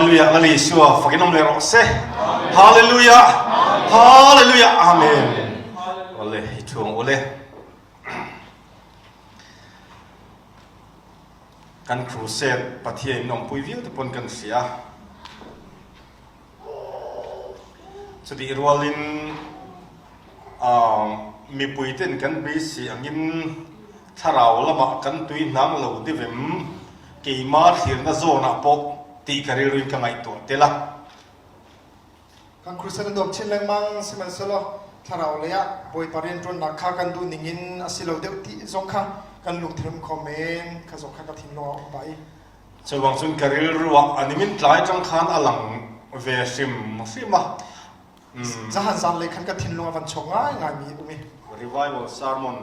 Hallelujah Lal Isua fakin om le rawh se. Hallelujah. Hallelujah. Amen. Ole hi thuang ule. Kan crusade Pathian in awmpui vialte pon kan si a. Chutih rualin mipui ten kan beisei angin thlarau lamah kan tui hnang lo deuh keimah thlirna zawnah pawh tih ka rilru in ka ngaihtuah tel a. Kan crusade a nuam chin lengmang sihmanhsehlaw thlarau lei ah Bawipa rianṭuannak kha kan duh ning in a si lo deuh ti zong kha kan lungthin um kho men kha zong kha ka thinlung ah a um pah i Cubang cun ka rilru ah a nimin tlai ṭang khan a lang ve hrimhrim a. Zahan zanlei khan ka thinlung a van chuak ngaingaimi um i. Revival sermon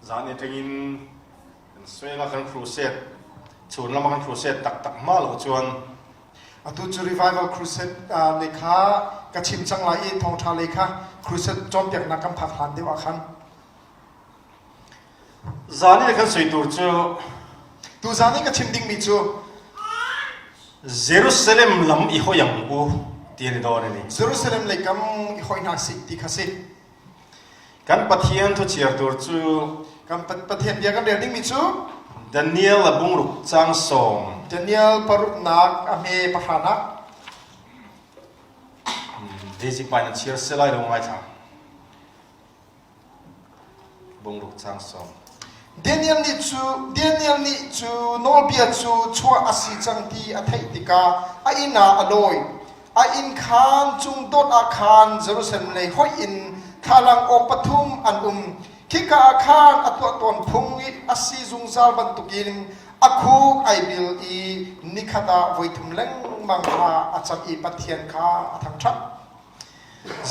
zan i ṭangin kan sual a kan crusade chun lam a kan crusade taktak hma lo chuan Atu cu revival crusade lei kha ka chim cang lai i thawngṭha lei kha crusade cawnpiaknak kan phak hlan deuh ah khan Zan i kan soi tur cu Tuzan i ka chim dingmi cu Jerusalem lam i hoi ang u ti an i dawn ani. Jerusalem lei kam i hoi hna sih ti kha si. Kan Pathian thu chiar tur cu Kan Pathian bia kan rel dingmi cu Daniel a bungruk cang sawm. Daniel paruknak a hme pahranak. Daisy pa na chiar selai lo ngai thla. Bungruk caang sawm. Daniel nih cu Daniel nih cu nawlbia cu chuah a si cang ti a theih tikah a inn ah a lawi. A inn khaan cung dot ah khan Jerusalem lei hoih in thlalang aw pathum an um. Khika ah khan a tuah tawn phung i a si zungzal bantukin a khuk ai bil i nikhat ah voithum lengmang kha a cam i Pathian kha a thangṭhat.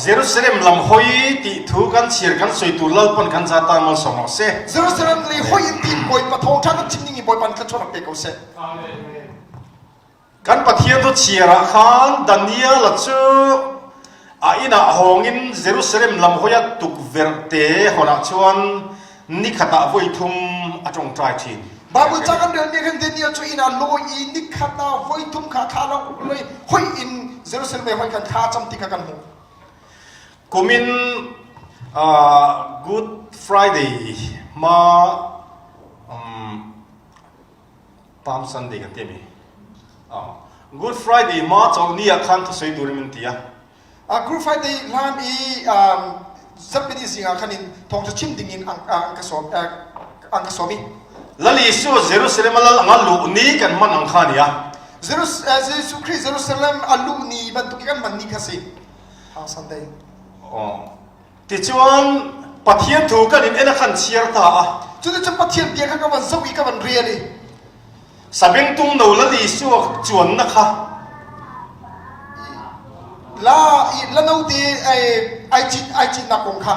Jerusalem lam hoi ti thu kan chir kan soi tu lalpan kan za ta malsawm rawh seh. Jerusalem lei hoi in tin Bawipa thawngṭha kan chim ding i Bawipa nih thluachuah rak pe ko seh. Kan Pathian tu chiar ah khan Daniel cu a inn ah hawng in Jerusalem lam hoi ah tukverh te hon ah chuan nikhat ah voi thum a ṭongṭai ṭhin. Bible ca kan relmi khan Daniel cu inn ah lawi i nikhat ah voi thum kha thla lo loi hoi in Jerusalem lei hoi khan thla cam ti kha kan hmuh. Kumin uh, Good Friday ma um, Palm Sunday kan ti mi. Uh, Good Friday ma chawlni ah khan thusoi turin min ti a. Good Friday hlan i um, zarhpini zing ah khan in thawngṭha chim ding in an ka sawm an ka sawm i Lal Jesuh Jerusalem a lal anga luh ni kan hman ang kha nia. Jesuh Khrih Jerusalem a luh ni bantuk i kan hman ni kha si. Palm Sunday. Oh. Tichuan Pathian thu kan in en a khan chiar ta a. Cuticun Pathian bia kha ka van zoh i ka van rel i Sabengtung no Lal Jesuh cuanna kha la i la note ai ai cit ai citnak kong kha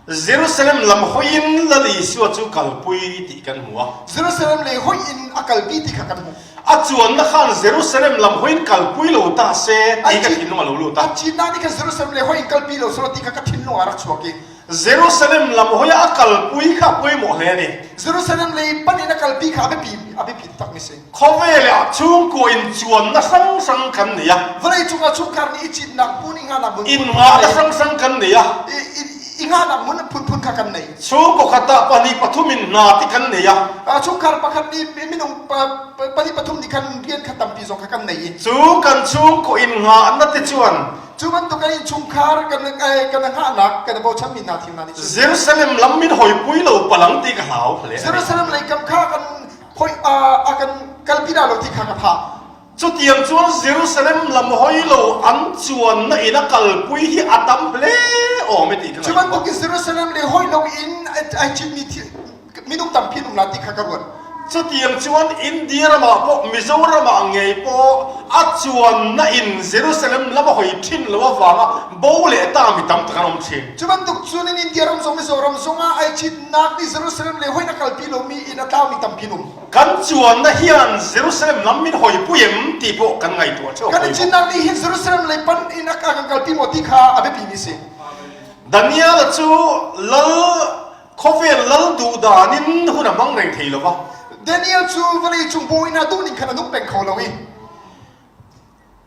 Jerusalem lam hoi in Lal Isua cu kalpui ti kan hmu a. Jerusalem lei hoi in a kalpi ti kha kan hmuh. A cuanna khan Jerusalem lam hoi in kalpui lo ta se ti ka thinlung a lo lut a. A citnak nih khan Jerusalem lei hoi in kalpi lo selaw ti kha ka thinlung ah rak chuak i Jerusalem lam hoi a kalpui kha pawimawh hle ni. Jerusalem lei pan in a kalpi kha a biapi a biapi takmi si. Khawvel ah chungkua in cuanna hranghrang kan nei a. Vawlei cungah chungkhar nih i citnak hmun i ngahnak hmun In ngahna hranghrang kan nei a. I ngahnak hmun phunphun kha kan nei. Chungkaw khat ah pahnih pathum in hna ti kan nei a. Chungkhar pakhat nih minung pahnih pathum nih khan rian kha tampi zong kha kan nei i. Cu kan chungkaw in ngahna te chuan Cu bantuk kan innchungkhar kan kan hngahnak kan bochanmi hna thil hna nih cun Jerusalem lam min hoi pui lo palang ti ka hlau hle. Jerusalem lei kam kha kan hoi a kan kalpi dah lo ti kha ka phah. Chutiang chuan Jerusalem lam hoi lo an chuanna in a kalpui hi a tam hle awm e ti ka Cu bantuk in Jerusalem le hoi lo in ai citmi thil minung tampi an um la ti kha ka ruat. Chutiang chuan India ramah pawh Mizoram ah ngei pawh a chuanna in Jerusalem lam a hoi thin lo avanga bo leh ta mi tam tak an um thin. Cu bantuk cun in India ram zong Mizoram zongah ai citnak nih Jerusalem le hoi na kalpi lomi in a tlaumi tampi an um. Kan chuanna hian Jerusalem lam min hoi pui em ti pawh kan ngaihtuah theu. Kan citnak nih hin Jerusalem lei pan in a kan kalpi maw ti kha a biapi mi si. Daniel cu lal Khawvel lal duh dan in hun a hmang reng thei lo va. Daniel cu vawleicung bawi hna duhning khan a nung peng kho lo i.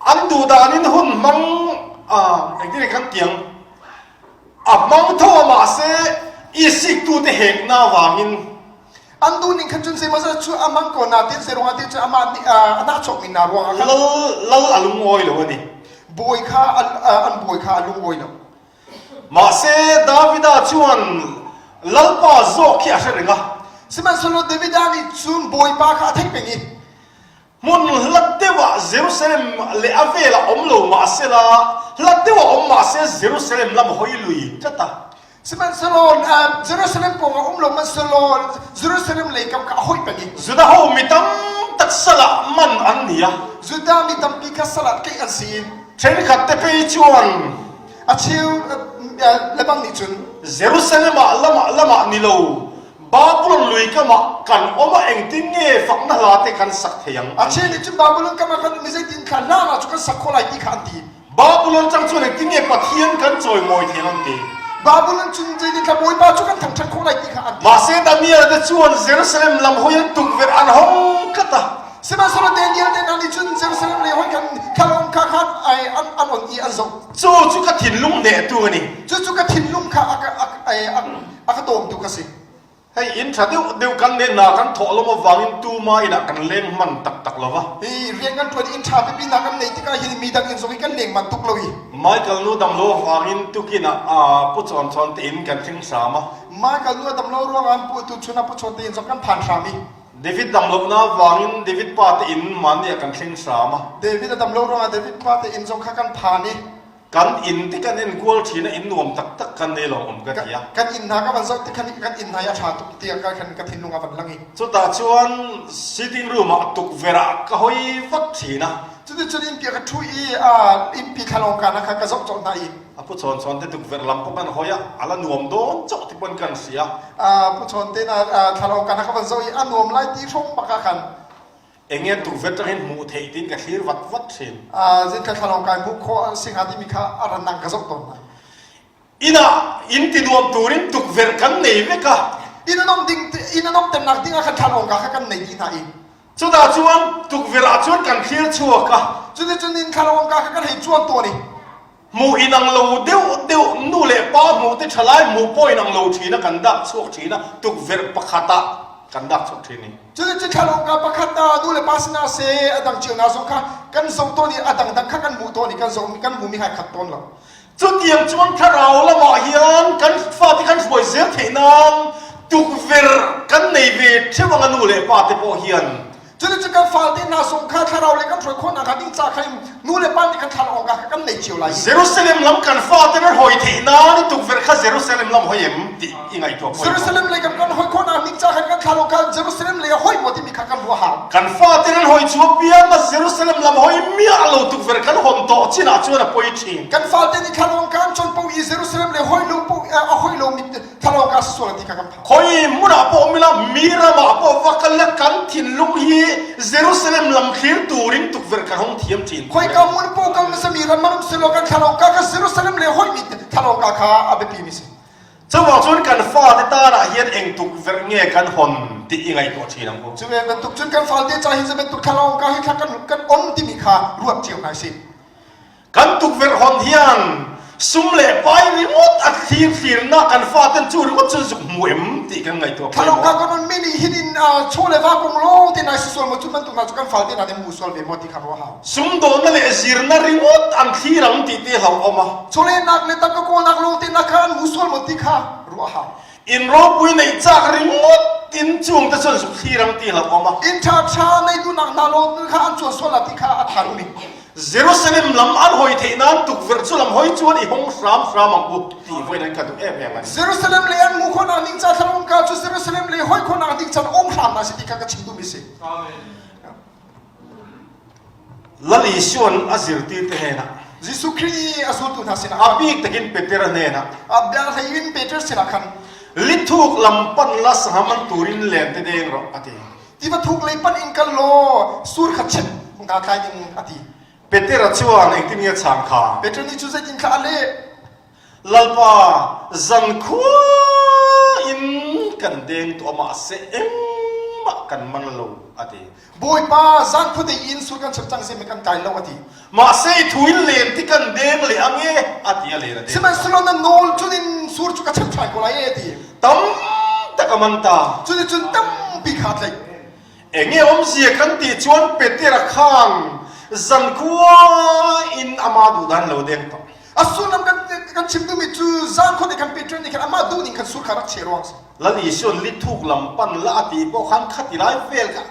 An duhdan in hun hmang engtin kan tiang a hmang tho mahse i siktu te hek na wangin An duh ning khan cun zeimawzat cu a hmang ko na tin zei ruangah ti cu amah nih a nahchuak mi hna ruangah khan lal lal a lungawi lo ani. Bawi kha an bawi kha a lungawi lo. Mahse Davida chuan Lalpa zawk khi a hre reng a. Sihmanhsehlaw Davida nih cun Bawipa kha a theih peng i hmun hlat deuh ah Jerusalem le a vel ah um lo mahsela hlat deuh ah um mahse Jerusalem lam hoi lui tlat a. Sihmanhsehlaw Jerusalem pawngah um lo hmanhsehlaw Jerusalem lei kam kha a hoih peng i Judah ho mi tam tak sal ah man an ni a. Judah mi tampi kha sal ah tlaih an si i Thenkhat te phei chuan a cheu lebang nih cun Jerusalem ah lamah lamah ni lo Babylon lui kam ah kan om ah engtin nge fakna hla te kan sak thei ang? A cheu nih cun Babylon kam ah kan um i zeitin kha hla ah cu kan sak khawh lai ti kha an ti. Babylon cang cun engtin nge Pathian kan cawimawi thei ang ti. Babylon cun zeitin kha Bawipa cu kan thangṭhat khawh lai ti kha an ti. Mahse Daniel te chuan Jerusalem lam hoi an tukverh an hong tlat a. Sihmanhsehlaw Daniel te hna nih cun Jerusalem lei hoi khan khalawng kha khan ai an an on i an zoh. Cu cu ka thinlung hnehtu a ni. Cu cu ka thinlung kha a ka a a a ka tawmtu ka si. Hei inn ṭha deuh deuh kan nen na kan thawh lom avangin tuma inah kan leng hman taktak lo va. Hi rian kan ṭuan inn ṭha pipi na kan neih tikah hin mi dang inn zong hi kan leng man tuk lo i. Michael nu dam lo avangin tukin ah pu chawn chawn te in kan thleng hram a. Michael nu a dam lo ruangah pu tu chun ah pu chawn te in zong kan phan hram i. David dam lohnak vangin David pa te inn man nih a kan thleng hram a. David a dam lo ruangah David pa te inn zong kha kan phan i kan inn te kan en kual ṭhin a inn nuam taktak kan nei lo um ka ti a. Kan inn hna ka van zoh tik khan kan inn hna hi a ṭha tuk tiah ka kan ka thinlung a van lang i. Cutah chuan sitting room ah tukverh ah ka hoi vat ṭhin a. Cuticun innpi ah ka ṭhu i innpi thlalawngka na kha ka zoh colh hna i. A pu chawn chawn te tukverh lam pawh kan hoi a ala nuam dawn chauh ti pawn kan si a. Pu chawn te na thlalawngka na ka van zoh i a nuam lai ti hrawng bak ah khan. Enge tukverh tangin hmuh theih tin ka thlir vat vat thin. Zin ka thlalawngka hmuh khawh si hnga timi kha a ranang ka zoh tawn hna. Inn ah inn ti nuam turin tukverh kan nei vek a. Inn an um ding inn an um temnak ding ah khan thlalawngka kha kan nei dih hna i. Cutah cun tukverh ah cun kan thlir chuak a. Cuticun inn thlalawngka kha kan hei cuan tawn i. Hmuh in ang lo deuh deuh nu le pa hmuh te ṭhalai hmuh pawh in ang lo ṭhin a kan dak chuak ṭhin a tukverh pakhat ah kan dak chuak ṭhin i. Cuticun thlalawngka pakhat ah nu le pa sinah seh a dang cio hna zong kha kan zoh tawn i a dangdang kha kan hmuh tawn i kan zoh kan hmuhmi kha khat tawn lo. Chutiang chuan thlarau lamah hian kan fate kan hruai zel theih nan tukverh kan nei ve ṭheuh ang a nu le pa te pawh hian Cuticun kan falte hna zong kha thlarau le kan hruai khawhnak hnga ding ca kha in nu le pa nih kan thlarau awk kha kan nei cio lai. Jerusalem lam kan fate nan hawi theih nan i tukverh kha Jerusalem lam hoi em ti i ngaihtuah poi. Jerusalem lei kan kan hoi khawhnak ding ca khan kan thlarau kha Jerusalem lei a hoi maw timi kha kan ruah hau. Kan fate nan hoi chu piang a Jerusalem lam hoi miah lo tukverh kan hon tawh chin ah cun a poi ṭhin. Kan falte nih thlarau kan chon po i Jerusalem le hoi lo po a hoi lo mi thlarau ka sual ti kha kan phang. Khoi hmun ah pawh mila mi ram ah pawh va kal le kan thinlung hi Jerusalem lam thlir turin tukverh kan hong thiam ṭhin. Khoi ka mun po kal na mi ram manum silo kan thlarau ka ka Jerusalem le hoi mi thlarau ka kha a biapi mi si. Cuvang cun kan fate tan ah hian eng tukverh nge kan hon ti i ngaihtuah ṭhin ang u. Cu ve bantuk cun kan falte ca hi bantuk thlarau ka hi thla kan kan on timi kha ruat cio hna si. Kan tukverh hon hian sum le pai ringawt a thlir thlirnak kan faten cu ringawt cun zuk hmu em ti kan ngaihtuah Thlarau ka kan on mi nih hin in chaw le va kong lawng te nai si sual maw cu bantuk hna cu kan falte hna nih hmu sual ve maw ti kha ruah hau. Sumdawnna le zirna ringawt an thlir ang ti te hlau awm a. Chawlehnak le tangka kawlnak lawng te na kha an hmu sual maw ti kha ruah hau. Inn ropui neih cak ringawt in chung te cun zuk thlir ang ti hlau awm a. Inn ṭha ṭha nei duhnak hna law kha an cuan sual la ti kha a ṭha mi. Jerusalem lam an hoi theih nan tukverh cu lam hoi chuan i hong hram hram ang u ti voi nan ka duh em em ani. Jerusalem le an mu khawnak ding ca thlarau ka cu Jerusalem le hoi khawnak ding can ong hram na si ti kha ka chim duhmi si. Amen. Lal Isuan a zirtir te hnenah Jesuh Khrih i a zultu hna sinah a bik takin Peter hnenah a bia hlei in Peter sinah khan lithuk lam pan la sangha man turin len te deng rawh a ti. Tiva thuk lei pan in kal law sur kha chim hungka tlai ding a ti. Peter a chuan engtin nge chang kha? Peter nih cu zeitin thla a leh? Lalpa zankhua in kan deng tuah mahse engmah. Engmah kan man lo a ti. Bawipa zan khuadei in sur kan chep cang simi kan kai lo a ti. Mahse i thu in len ti kan deng le ange a ti a len a deng. Sihmanhsehlaw na nawl cun in sur cu ka chep ṭhan ko lai e a ti. Tam tak a man ta. Cuticun tampi kha a tlaih. Enge awmzia kan ti chuan Petera khan zankhua in ama duhdan lo deng tawh. A sullam kan kan chim duhmi cu zan khuadei khan Peter nih khan amah duh ning khan sur kha rak cheh ruang si. Lal Isuan lithuk lam pan la a ti pawh khan khati lai vel kha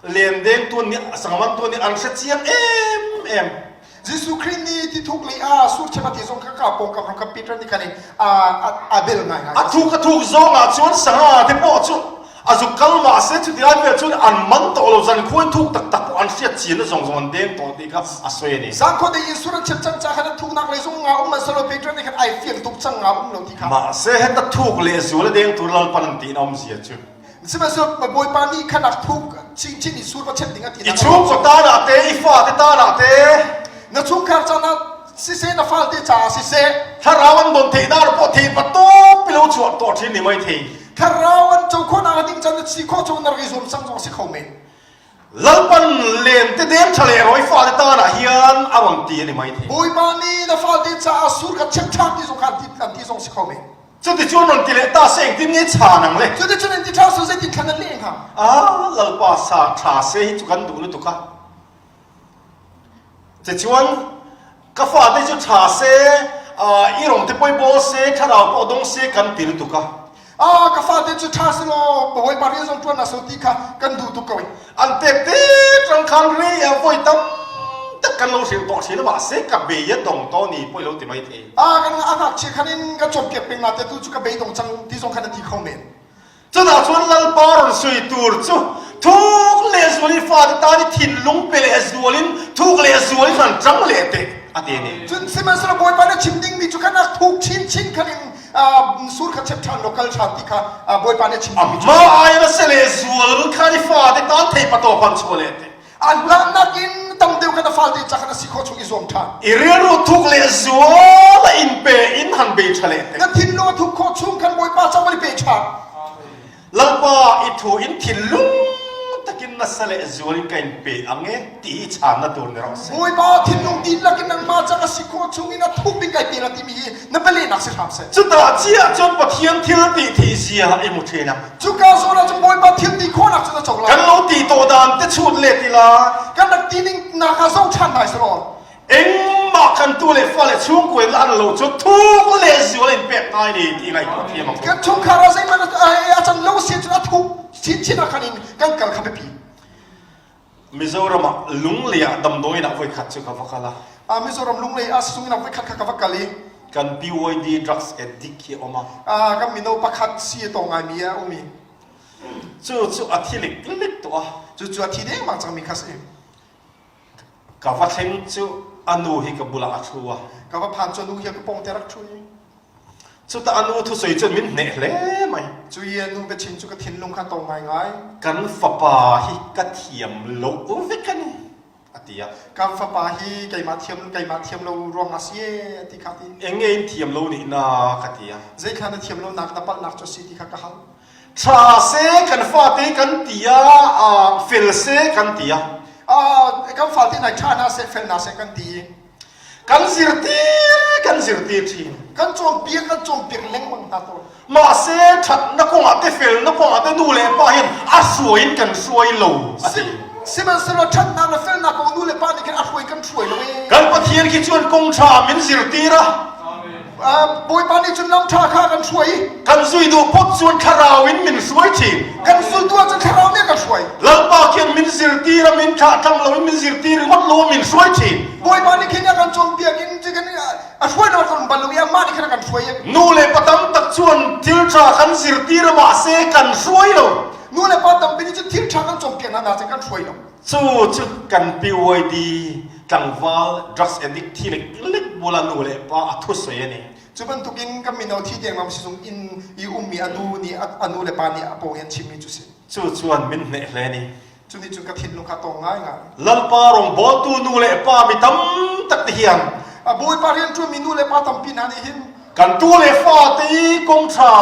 len deng tuan nih sangaman tuan nih an hre chiang em em. Jesuh Khrih nih ti thuk lei ah sur chep a ti zong kha ka pawngkam ram kha Peter nih khan a a bel ngai ngai. A thuk a thuk zong ah cun sanga te pawh cu a zuk kal ma se chu tilai vel cun an man to lo zan khuan thuk tak tak pawh an hriat chin zong zong an deng to ti kha a soi ani. Zan khua dei in sur an chep cang ca khan a thuknak lei zong nga um man salo Peter nih khan ai fiang tuk cang nga um lo ti kha. Ma se heta thuk le zul a deng tur lal pan an ti in om zia chu. Sihmanhsehlaw Bawipa nih khan a thuk chinchin i sur va chep ding a ti I chungkaw tan ah te, i fate tan ah te, na chungkhar caan ah siseh na falte caah siseh thlarau an don theih dar pawh thei patawp lo chuah tawh thin ni mai thei. Thlarau an co khawhnak ding caan na si khawh chung na rak i zuam sang zong si kho men. Lalpan len te deng tha le roi fate tan ah hian a ron ti ani mai thei. Bawipa nih na falte caah sur kha chep ṭhan ti zong kha an ti zong si kho men. Cuticun run ti le ta se engtin nge chan ang le? Cuticun in ti ṭha su zeitin thlan an leh hnga? Ah, lalpa sa ṭha se hi cu kan duh lutuk a. Cuticun ka fate cu ṭha se, i rong te poi bawl se, thlarau pawh dong se kan ti lutuk a. Ah, ka fate cu ṭha se law Bawipa rian zong ṭuan na so ti kha kan duh tuk ko. An pek te ṭang khan ri a voi tam tak kan lo hrilh tawh ṭhin ma se ka bei a dong to ni poi lo ti mai thei. Ah, kan a ngakchia khan in kan cawnpiak peng na te tu cu ka beidong cang ti zong khan a ti kho men. Cunah cun Lalpa ron sui tur cu thuk le zual in fate tan i thinlung pe le zual in thuk le zual in han ṭang le te a ti ni. Cun sihmanhsehlaw Bawipa nih chim dingmi cu khan a thuk chinchin khan in sur kha chep ṭhan law kal ṭhan ti kha Bawipa nih chim dingmi cu. Amah ai na se le zual khan i fate tan thei patawp han chua le te. A hlannak in tam deuh khan a falte ca khan a si khawh chung i zuam ṭhan. I rilru thuk le zual a in pe in han bei ṭha le te. Na thinlung a thuk khawh chung khan Bawipa ca van i pe ṭhan. Lalpa i thu in thinlung takin nasa le zual in ka in pe ang e ti hi chan na tur ni rawh seh. Bawipa thinlung dihlak in nangmah ca ka si khawh chung in a thuk bik kai pe la timi hi na bialehnak si hram seh. Cutah ciah cun Pathian thil ti thi zia i mu ṭhin a. Cuka zawn ah cun Bawipa thil ti khawhnak cu na co lai. Kan lo ti tawh dan te chut le ti la. Kan rak ti ning nak ah zoh ṭhan hna selaw. Engmah kan tu le fale chungkua in an lo cu thuk le zual in pek ngai ni ti ngaihtuah thiam ang. Kan chungkhar ah zeihmanh a can lo si cun a thuk chinchin ah khan in kan kal kha biapi. Mizoram ah Lunglei ah damdawi ah voikhat cu ka va kal a. Ah Mizoram Lunglei ah sizung in voikhat kha ka va kal i kan BYD drugs addict hi a um a. Ah kan mino pakhat si a tong ngaimi a um i. Cu cu a thi lik lik tuah. Cu cu a thi dengmang cangmi kha si. Ka va thleng cu a nu hi ka bulah a ṭhu a. Ka va phan cu a nu hi ka pawng te rak ṭhu i. Cuta a nu thusawi cun min hneh hle mai. Cu i a nu biachim cu ka thinlung kha to ngaingai. Kan fapa hi ka thiam lo vek a ni a ti a. Kan fapa hi keimah thiam keimah thiam lo ruang ah si e ti kha ti. Enge in thiam lo nih na ka ti a. Zei kha na thiam lo nak na palhnak cu si ti kha ka hal. Ṭha seh kan fate kan ti ah fel seh kan ti ah. Kan fate nai ṭha hna seh fel hna seh kan ti. Kan zirtir kan zirtir ṭhin. Kan cawnpiak kan cawnpiak lengmang hna tawn. Mah se ṭhatnak kongah te felnak kongah te nu le pa hin a hruai in kan hruai lo a ti. Sihmanhsehlaw ṭhatnak le felnak kong nu le pa nih khin a hruai kan hruai lo ee. Kan Pathian khi cun kong ṭha min zirtir a. Bawipa nih cun lam ṭha kha kan hruai i kan zui duh phot cun thlarau in min hruai ṭhin. Kan zultu ahcun thlarau nih a kan hruai. Lalpa khian min zirtir a min thlah tlang lo in min zirtir ringawt lo min hruai ṭhin. Bawipa nih khin a kan cawnpiak in a hruai lo kan bal lo i amah nih khan a kan hruai. Nu le pa tam tak chuan thil ṭha kan zirtir a mahse kan hruai lo. Nu le pa tampi nih cun thil ṭha kan cawnpiak hna nain kan hruai lo. Cu cu kan PYD tlangval drugs addict thi lek lek bula nu le pa a thu soi ani. Cu bantukin kan mino thi dengmang sizung inn i ummi a nu nih a nu le pa nih a paw in chimmi cu si. Cu chuan min hneh hle ni. Cu nih cun ka thinlung kha tong ngai ngai. Lalpa rawngbawltu nu le pa mi tam tak te hian a Bawipa rian ṭuanmi nu le pa tampi hna nih hin kan tu le fa te i kong ṭha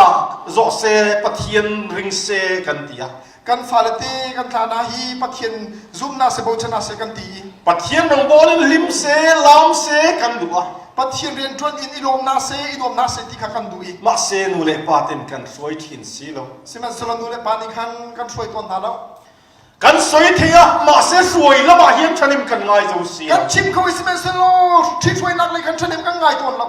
zawh se Pathian ring se kan ti a. Kan fale te kan thla hna hi Pathian zumnak se bochan hna seh kan ti i Pathian rawngbawl in hlim seh, laam seh kan duh a. Pathian rianṭuan in i lawm hna seh, i nuam hna seh ti kha kan duh i Mahse nu le pa ten kan hruai ṭhin si lo. Sihmanhsehlaw nu le pa nih khan kan hruai tawn hna lo. Kan soi thei a, mahse hruai lam ah hin ṭhahnem kan ngai zo si lo. Kan chim kho i sihmanhsehlaw ṭhithruainak lei khan ṭhahnem kan ngai tawn lo.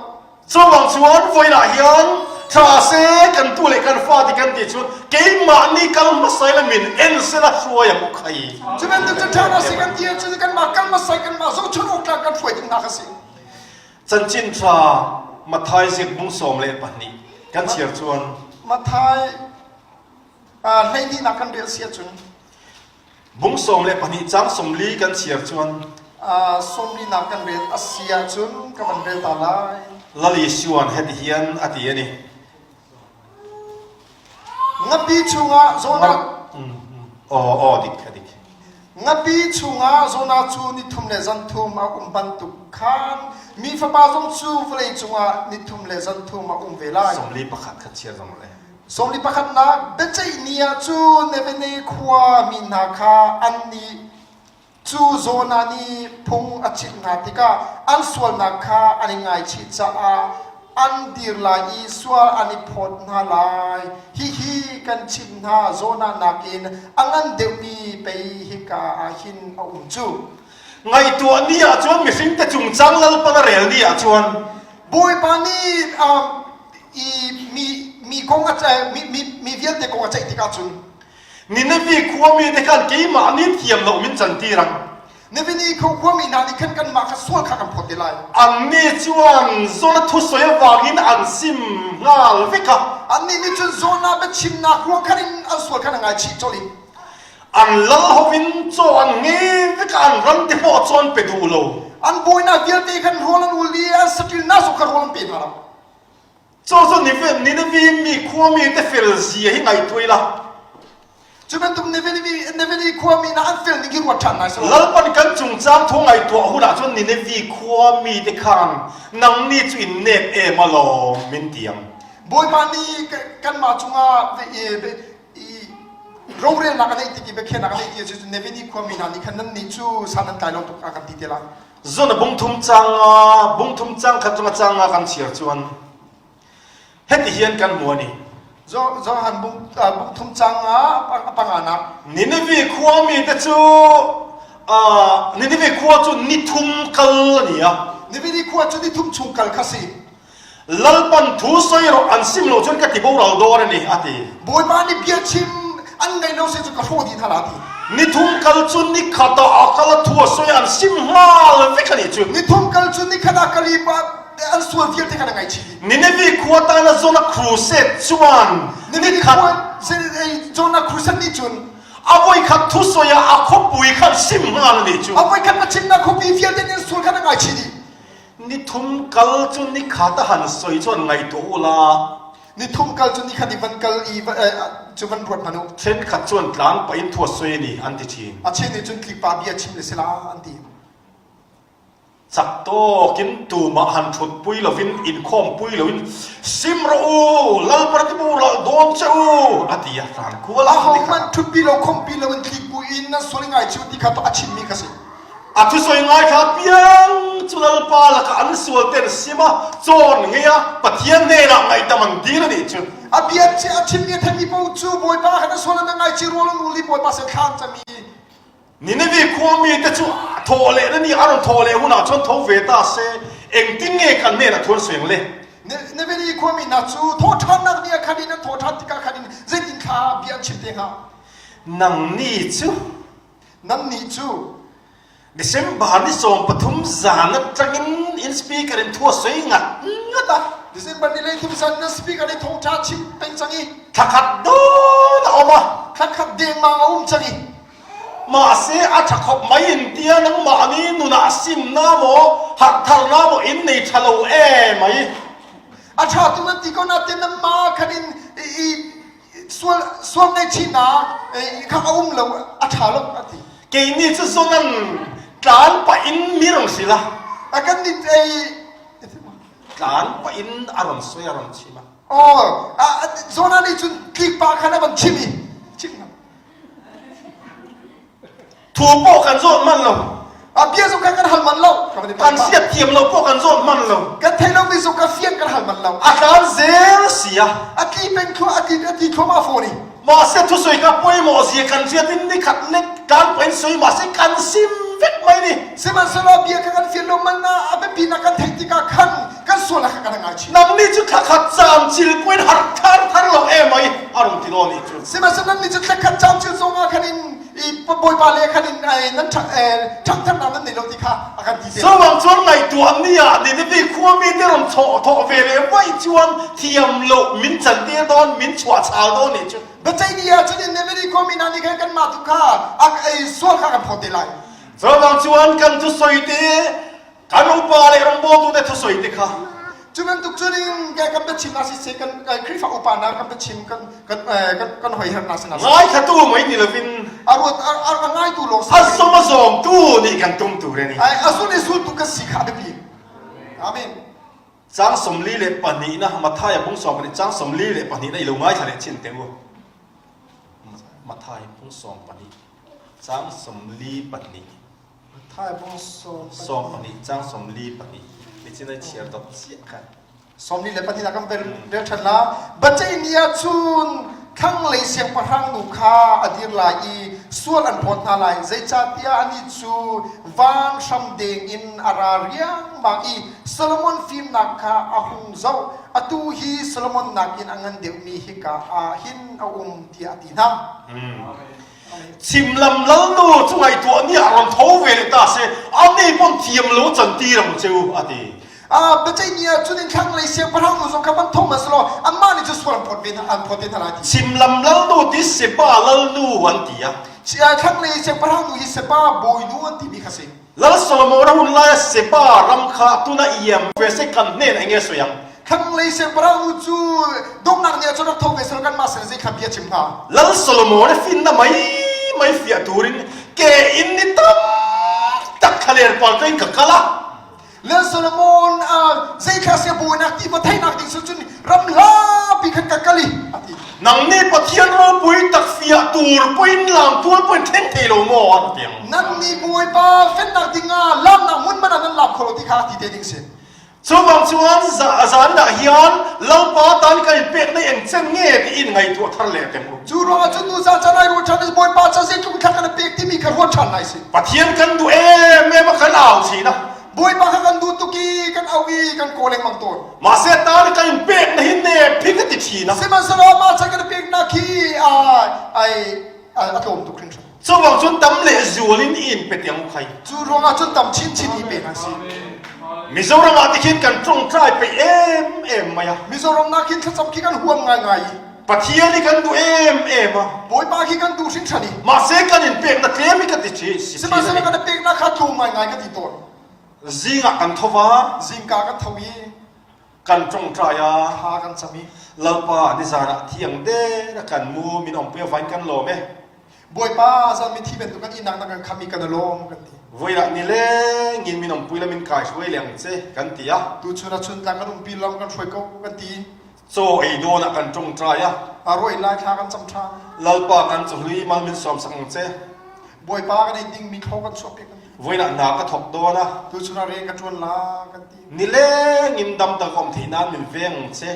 Curuang cun voi ah hin ṭha seh kan tu le kan fa ti kan ti cun keimah nih kal hmasa le min en sela hruai ang u khai. Cu bantuk cun ṭha si kan ti ahcun kanmah kal hmasa kanmah zohchun awk tlak kan hruai ding hna kha si. Cancin ṭha Matthai zik bung 12 kan chir cun Matthai hleihnih nak kan rel si ahcun Bung 12 cang 40 kan chir cun sawmlinak kan rel a si ahcun ka van rel ta lai. Lal Isuan heti hian a ti a ni. Ngapi chungah Jonah Aw aw dik a dik. Ngapi chungah Jonah cu nithum le zanthum a um bantuk khan mi fapa zong cu vawlei cungah nithum le zanthum a um ve lai. 41 kha chia zong le. Sawmli pakhatnak biaceih ni ah cun Nevene khua mi hna kha annih cu Jonah nih phung a chimh hna tikah an sualnak kha an i ngaichih caah an dir lai i sual an i phawt hna lai. Hihi kan chimh hna, Jonah nakin a ngan deuhmi pei hika ah hin a um cu. Ngaihtuah ni ah cun mihring te cungcang Lalpan a rel ni ah cun Bawipa nih i mi mi kong a mi mi mi vialte kong a ceih tikah cun Nineveh khuami te khan keimah nih thiam lo min cantir ang. Nineveh khuami hna nih khan kanmah kha sual kha kan phawt te lai. Annih chuan Jonah thusawi avangin an sim nghal vek a. Annih nih cun Jonah biachimnak ruang khan in an sual khan a ngaichih colh i An lal hovin chaw an nge vek a an ram te pawh chuan pe duh lo. An bawina vialte khan rawl an ul i an saṭil hna zong kha rawl an pe hna lo. Cu cu Nineveh mi khuami te fel zia hi ngaihtuah la. Cu bantuk Nineveh khuami na an fel ning hi ruat ṭhan ngai selaw. Lalpan kan cungcang thu ngaihtuah hun ah cun Nineveh khuami te khan nang ni cu in nek em alawm min tiang. Bawipa nih kanmah cungah i rorelnak a neih tik i biakhiahnak a neih ti cu Nineveh khuami hna nih khan nannih cu san an tlai lo tuk a kan ti te lai. Zon a bungthum cang a bungthum cang khat cung a cang a kan chir chuan heti hian kan hmu ani. Johan bung bungthum cang a panganak. Nineveh khuami te cu Nineveh khua cu nithum kal ani a. Nineveh khua cu nithum chung kal kha si. Lalpan thu soi rawh an sim lo cun ka ti boral dawr ani a ti. Bawipa nih bia chim an ngaih lo si cu ka hrawh dih hna la ti. Nithum kal cu nikhat ah a kal a thu a soi an sim hngal vek ani cu. Nithum kal cu nikhat ah kal i an sual vialte khan a ngaihchih dih. Nineveh khua tan a Jonah crusade chuan Nineveh khua Jonah crusade nih cun a voikhat thu soi ah a khuapui khan sim hngal ani cu. A voikhat a chimnak khuapi vialte nih an sual khan a ngaichih dih. Nithum kal cu nikhat a han soi cun ngaihtuah u la. Nithum kal cu nikhat i van kal i cu van ruat hmanh u. Ṭhenkhat cun tlang pah in thua soi ni an ti ṭhin. A chen nih cun tlikpa bia chim le sila an ti. Cak tawkin tumah han ṭhutpui loin inkhawmpui loin sim rawh u lalpartibu ral dawn che u a ti a hran kual. Ahohmanh ṭhutpi lo khawmpi loin tlikpu in nan sual i ngai chiu ti kha a chimmi kha si. A thusawi ngaithla piang cu Lalpa lakah an sual ten sim a, cawn ngei a, Pathian hnenah ngaihdam an dil a nih cu. A bia a chimmi a theimi paoh cu Bawipa khan a sual an ngaichih rual an ul i Bawipa sin thla an cam i Nineveh khuami te cu thawh leh na nih a rawn thawh leh hunah cun tho ve ta se engtin nge kan hnenah thu an seng le Nineveh khuami hna cu thawhṭhannak ni ah khan in an thawhṭhan tikah khan in zeitin thla bia an chim te hnga nang ni cu Nannih cu December ni 13 zan atangin in speaker in thu a soi ngat ngat a. December ni leithum zan na speaker nih thawngṭha chim peng cang i Thlakhat dawn a um a. Thlakhat dengmang a um cang i Mahse a ṭha khop mai in tia nangmah nih nunah simna maw harhtharna maw in nei ṭha lo e mai. A ṭha tu nan ti ko natin nanmah khan in i sual sual ngaihchihnak kha a um lo a ṭha lo a ti. Kei nih cu zonan tlan pah in mi rong si la. A kan nih ei tlan pah in a ron soi a ron chim a. Oh, Jonah nih cun tlik pa khan a van chim i chim. Thu pawh kan zawt man lo. A bia zong kha kan hal man lo. Kan siat thiam lo pawh kan zawt man lo. Kan thei lomi zong kha fiang kan hal man lo. A tlan zel si a. A tli peng thlu a tli a tli thluahmah fawn i. Mahse thusawi kha pawimawh zia kan hriat in nikhat lek kan pain soi mahse kan sim vek mai ni. Sihmanhsehlaw bia kha kan fian lo man ah a biapi nak kan theih tikah khan kan sual kha kan ngaihchih. Nang nih cu thlakhat caamcil puin har thar thar lo em ai a rung ti nawn i cu. Sihmanhsehlaw nan nih cu thlakhat caamcil zong ah khan in i bawipa le khan in nan ṭhangtharnak nan nei lo ti kha a kan ti te. Chuvang chuan ngaihtuah ni ah Nineveh khuami te rawn thawh thawh ve le vai chuan thiam lo min chan tir dawn min chuah chal dawn nih cu. Biaceih ni ah cun Nineveh khuami hna nih khan kanmah tu kha a sual kha kan phawt te lai. Chuvang chuan kan thusawi te Kan upa le rawngbawltu te thusawi te kha Cu bantuk cun in kan biachim ah siseh kan Khrihfa upa hna kan biachim kan kan kan kan hoiher hna sinah ngaithlatu mai ni lovin a ruat a ngaitu lawng a som a zawmtu nih kan tum tur ani. A sul i sultu ka si kha a biapi. Amen. Chang 42 na Matthai bung sawm pahnih chang 42 na i lo ngaithla leh chin te u. Matthai bung 12 chang 42 Sawm pahnih cang 42 nichin ai chiar dot chiah khan. 42 ah kan rel ṭhan la. Biaceih ni ah cun thlanglei siangpahrang nu kha a dir lai i sual an phawt hna lai. Zeicahtiah anih cu van hram deng in a ra riangmang i Solomon fimnak kha a hung zoh. Atu hi Solomon nakin a ngan deuhmi hika ah hin a um tiah a ti hna. Chimlam lalnu cu ngaihtuah ni ah ron tho ve le ta se ani pon thiam lo chan ti rang cheu ati. A biaceih ni ah cun in thlanglei siangpahrang nu zong kha van thong ma selaw anmah nih cu sual an phawt ve hna an phawt te hna lai ti. Chimlam lalnu ti Seba lalnu an ti a. Thlanglei siangpahrang nu hi Seba bawinu an timi kha si. Lal Solomon a hun lai a Seba ram kha tuna iam ve se kan hnen enge soyang. Thlanglei siangpahrang nu cu donghnak ni ah cun rak tho ve selaw kanmah sin zei kha bia chim hnga. Lal Solomon a finna mai mai fiah turin ke in ni tam tak thlaler pal in ka kal a. Lal Solomon zei kha sia buainak ti va theihnak ding cun ram hlapi khan ka kal i a ti. Nang nih Pathian ropui tak fiah tur pawhin lam tual pawhin thleng thei lo maw an ti ang. Nan nih Bawipa fennak ding ah lamnak hmun man ah nan lam kho lo ti kha ti te ding si. Chuvang chuan zan dah hian Lalpa tan kan in pek na eng chen nge ti in ngaihtuah thar leh tem u. Cu ruangah cun nu zan caan ai ruat ṭhan i Bawipa ca zeitluk thla kan pek timi kha ruat ṭhan lai si. Pathian kan duh em em a kan au chin a. Bawipa kha kan duh tuk i kan auh i kan kawl lengmang tawn. Mahse tan kan in pek na hin ne phi ka ti ṭhin a. Sihmanhsehlaw mah ca kan peknak hi ai a tlawm tuk hringhran. Chuvang cun tam leh zual in in pe tiang khai. Cu ruangah cun tam chinchin i pe hna si. Mizoram ah tikhin kan ṭongṭai pe em em mai a. Mizoram nak hin thlacam khi kan huam ngaingai i. Pathian hi kan duh em em a. Bawipa khi kan duh hringhran i. Mahse kan in pek na tlem i ka ti ṭhi. Sihmanhsehlaw kan peknak kha tlawm ngaingai ka ti tawn. Zing ah kan thova. Zingka kan tho i. Kan ṭongṭai a. Thla kan cam i. Lalpa nizan ah thiang den a kan mu min ongpui a vain kan lawm e. Bawipa zan mithi bantuk kan ihnak na kan kham i kan i lawm kan ti. Voilah nileng in min ongpui lam in kai hruai leng che kan ti a. Tuchun ah chuntlang kan umpi lam kan hruai ko kan ti. Chaw ei dawn ah kan ṭongṭai a. A ruai lai thla kan cam ṭhan. Lalpa kan chawhlui mal min sawm sak ang che. Bawipa kan ei dingmi thlaw kan chuah piak kan ti. Voilah hna ka thawk dawn a. Tuchun ah rian ka ṭuan la kan ti. Nileng in dam tak um theih nan min veng che.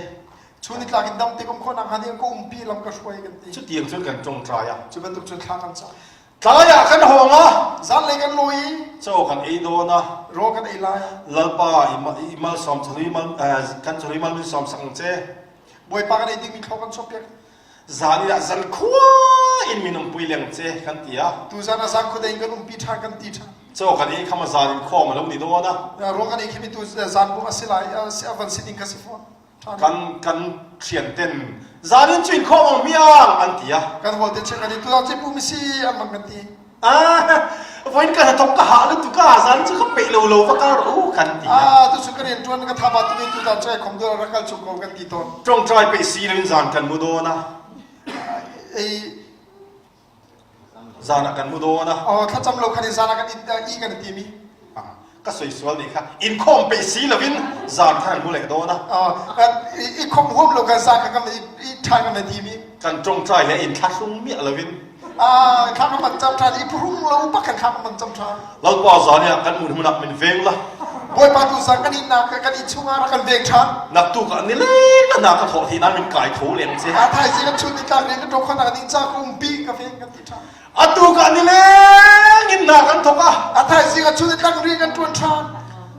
Chun nitlak in dam te kum khawh nak hnga ding ka umpi lam ka hruai kan ti. Cutiang cun kan ṭongṭai a. Cu bantuk cun thla kan cam. Tlai ah kan hawng a. Zanlei kan lawi i. Chaw kan ei dawn a. Rawl kan ei lai. Lalpa i mal sawm chului mal kan chului mal min sawm sak ang che. Bawipa kan ei dingmi thlaw kan chuahpiak. Zan in ah zan khua in minung pui leng che kan ti a. Tu zan ah zan khua in kan umpi ṭhan kan ti ṭhan. Chaw kan ei khama zan in khawm a lo ni dawn a. Rawl kan ei khimi tu zan bu a si lai a van si ding kha si fawn. Kan kan thian ten zan in chuin khawm ang miang an ti a. Kan hawl te check an i tu zan pu mi si an bang kan ti. Ah, voin ka thok ka ha lu tu ka zan chu ka pe lo lo va ka ru kan ti a. Ah, tu chu ka rian tuan ka thaba tu tu zan chai khom dor rakal chung ko kan ti ton. Tong trai pe si lo in zan kan mu do na. Ei Zan ah kan mu dawn a. Oh, thlacam lo khan in zan ah kan i kan i tim i. Ka soi sual nih kha in khawm pe si loin zan kha kan mu leh dawn a. I khom huam lo kan zan kha kan i ṭhan kan i tim i. Kan ṭongṭai le in thlahlung miah loin. Ah, thla kan van cam ṭhan i phuhrung lo bak khan thla kan van cam ṭhan. Lalpa zan ah kan hmun hmun ah min veng la. Bawipa tu zan kan innak kan inn chungah rak kan veng ṭhan. Naktuk ah nileng na ka thawh hi nan min kai tho leng che. A thaizing kan chun nitlak rian kan ṭo khon ah ning ca ka umpi ka veng kan ti ṭhan. Atu ka nileng in na kan thok a. A thaizing ah chun nitlak rian kan ṭuan ṭhan.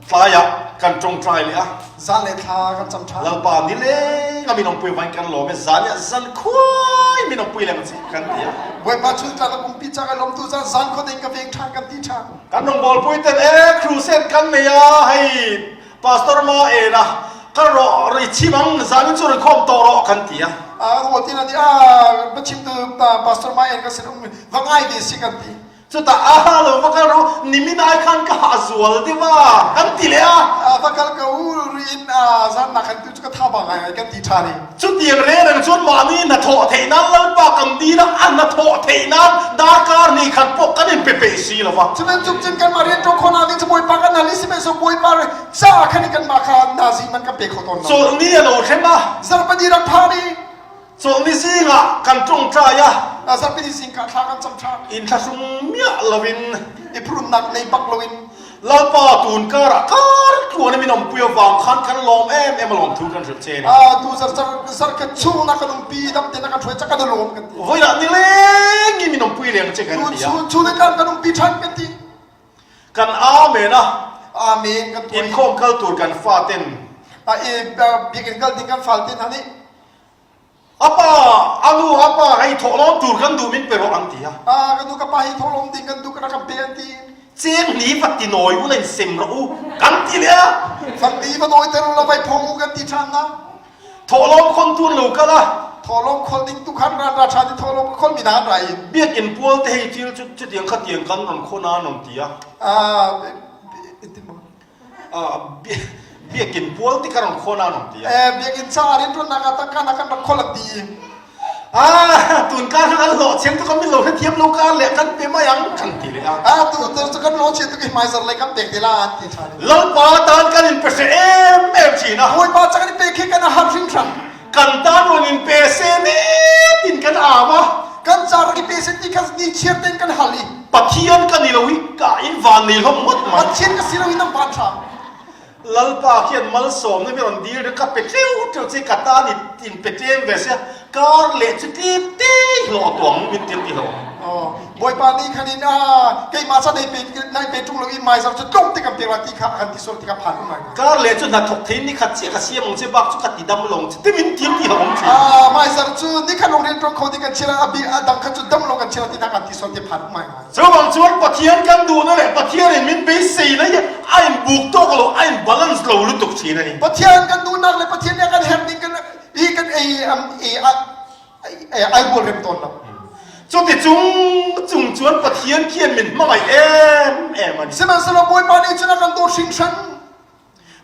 Tlai ah kan ṭongṭai le a. Zan le thla kan cam ṭhan. Lalpa nileng a minung pui vain kan lawm i zan ah zan khuai minung pui leng ci kan ti a. Bawipa chun nitlak na umpi ca ka lawm tu zan zan khua ding ka veng ṭhan kan ti ṭhan. Kan rawngbawl pui ten e crusade kan nei a hei pastor ma e na kan ro ri chimang zan in chu ri khom to ro kan ti a. A ro ti na di a bachim tu pastor ma en ka sin um va ngai ve si kan ti. Chutah a lo va kal ru nimin ai khan ka ha zual deuha kan ti le a. Va kal ko in zan nak khan tu chu ka tha ba ngai ngai kan ti tha ni. Chutiang re reng chuan mahni hna thawh theih nan lalpa kan dil a a hna thawh theih nan darkar ni khat pawh kan in pe peih si lo va. Cuban cung cun kanmah rian ṭuan khawh nak ding cu Bawipa kan hal i sihmanhsehlaw Bawipa ca khan in kanmah kha nazi man kan pe kho tawn lo. Chawlhni a lo hrem a. Zarhpini rak phan i Chawlhni zingah kan ṭawngṭai a. Zarhpini zingka thla kan cam ṭhan. Inn thlahrung miah loin. I phrunnak nei bak loin. Lalpa tun karah kar tluan in min awmpui avang khan kan lawm em em a lawm thu kan hrilh che ni. Tu zar zar ka chung na kan umpi dam te na kan hruai cak kan lawm kan ti. Voilah nileng in min awmpui leng che kan ti a. Tu chu le kan kan umpi ṭhan kan ti. Kan amen a. Amen kan tuai. Inkhawm kal tur kan faten. A e biakinn kal ding kan fal te hna nih A pa, a nu, a pa hei thawhlawm tur kan duh min pe rawh an ti a. Ah, ka nu ka pa hi thawhlawm ding kan duh ka rak kan pe an ti. Cheng ni va ti nawi u len sem rawh u kan ti le a. Fang ni va nawi ter u la vai phong u kan ti ṭhan na. Thawhlawm khon tur lo kal a. Thawhlawm khol ding tu khan ran ra ṭhan i thawhlawm khol mi na rai. Biakinn pual te hei thil cu chutiang khatiang kan ron khona non ti a. Ah, Biakinn pual ti kha rong khawn an um ti a. Biakinn caah rianṭuannak ah tangka na kan rak khol an ti. Ah, tun ka kan hlawh chiang tu kan min lo hrethiam lo ka le kan pe mai ang kan ti le a. Ah, tu tu kan lo chiang tu ki hmai zar le kan pek te la an ti ṭhan. Lalpa tan kan in pe hre em em thin a. Bawipa ca kan in pe khi kan har hringhran. Kan tan run in pe se ni tin kan am a. Kan ca rak i pe se ti kha ni chiar ten kan hal i. Pathian kan i lo hi ka in van nei hlom ngawt mai. Pathian ka si lo in nan van hram. Lalpa khian malsawm na mi ron dil ka pe tleu tleu che ka ta ni in pe tlem ve sia kar le chu tlem te hlo tuang min til ti lo. Oh, Bawipa nih khan in ah keimah sa nei pe nai pe ṭung lo i mai zar cu tlung te kan pek la ti kha kan ti sual ti kha phan um ngai. Kar le cu hna thok thei ni khat chia ka siam ong che bak cu ka ti dam long che timin til ti hong che. Ah, mai zar cu ni khat long rian ṭuan kho ding kan chira a bi a dang kha cu dam lo kan chira ti na kan ti sual ti phan um ngai. Cu bang chuan Pathian kan duhna le Pathian in min beisei na hi a in buk tawk lo a in balance lo lutuk thin a ni. Pathian kan duhnak le Pathian nih a kan herh ning kan i kan ei ei ai rual rem tawn lo. Cuti cung cung chuan Pathian khian min hmangaih em em a ni. Sihmanhsehlaw Bawipa nih cun a kan dawt hringhran.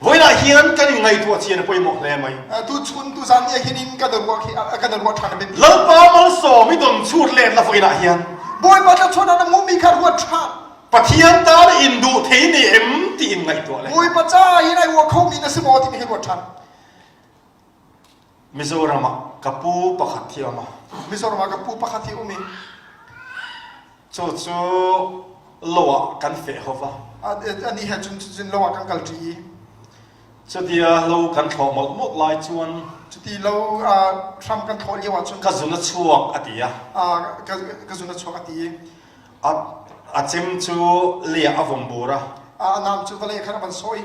Voilah hian kan in ngaihtuah chian a pawimawh hle mai. Tu chun tu zan ni hin in kan ruah khi kan ruah ṭhan a biapi. Lalpa malsawm i don chut let la voilah hian. Bawipa tla chuan na hmuhmi kha ruat ṭhan. Pathian ta le in duh thei ni em ti in ngaihtuah le. Bawipa ca in ai uah khomi na si maw timi hi ruat ṭhan. Mizoram ah ka pu pakhat hi a um a. Mizoram ah ka pu pakhat hi um i. Cu cu lo ah kan feh hova. Ani he cun cun lo ah kan kal ṭi i. Cutia lo kan thlawh molh molh lai cun. Cuti lo hram kan thlawh lio ahcun. Ka zun a chuak a ti a. Ka zun a chuak a ti i. A cem cu lei ah a vong bur a. A nam cu vawlei khan a van sawh i.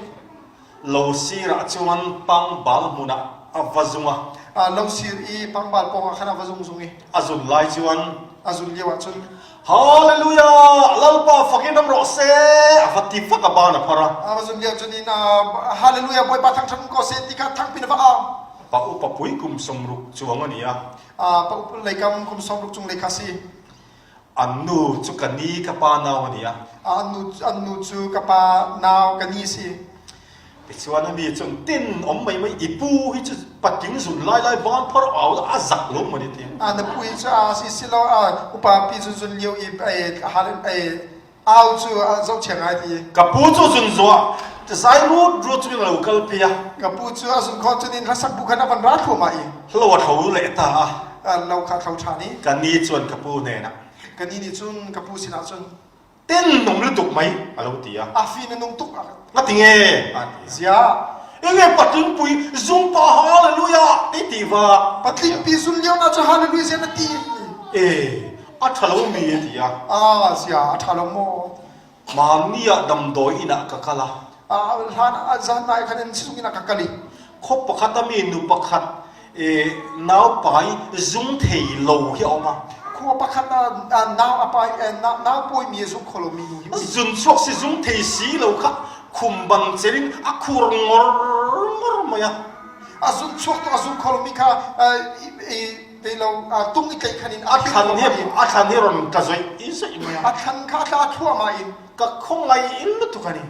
Lo sir ah cun pangbal hmun ah a va zung a. Lo sir i pangbal pawng ah khan a va zung zung i. A zun lai cun. A zun lio ah cun. Hallelujah! Lalpa fak in ram rawh seh! A va ti fak a ban a phar a. A va zun lio cun in Hallelujah Bawipa thangṭhat ko seh ti kha thangpin a va au. Pa upa pui kum 60 chuang a ni a. Pa upa leikam kum 60 cung lei kha si. An nu cu ka ni ka pa nau a ni a. An nu, an nu cu ka pa nau ka ni si. Tichuan ani cun tin om mai mai i pu hi cu patling zun lai lai ban phar au a zak lo mani ti. A na pu hi cu a si si lo a upa pi zun zun lio i ai hal ai au cu a zohchia ngai ti. Ka pu cu zun zuah zai rut rut cu lo kal pi a. Ka pu cu a zun kho cun in hlasak bu khan a van ra thluahmah i. Lo a tho le ta a. Lo kha thlo ṭhan i. Ka ni chuan ka pu hnenah. Ka ni nih cun ka pu sinah cun Ten nung lutuk mai a lo ti a. A fi na nung tuk a kan. Nga ti nge a ti. Zia. Enge patlingpui zungpa hallelujah ti ti va. Patlingpi zun lio na cu hallelujah zia na ti. E a tha lo mi a ti a. Ah zia a tha lo maw? Mahni ah damdawi inn ah ka kal a. Hlan zan nai khan in sizung inn ah ka kal i. Khuap pakhat a mi nu pakhat naupai zung thei lo hi a um a. Khua pakhat ah nau a pai nau pawi mi zung kho lo mi nu hi. Zun chuak si zung thei si lo kha khum bang chelin a khur ngor ngor mai a. A zun chuak tu a zung kho lo mi kha te lo tung i tlaih khan in a thlan hi a thlan hi ron ka zoi i zoi mai a thlan kha thla thluahmah in ka khongai in lutuk ani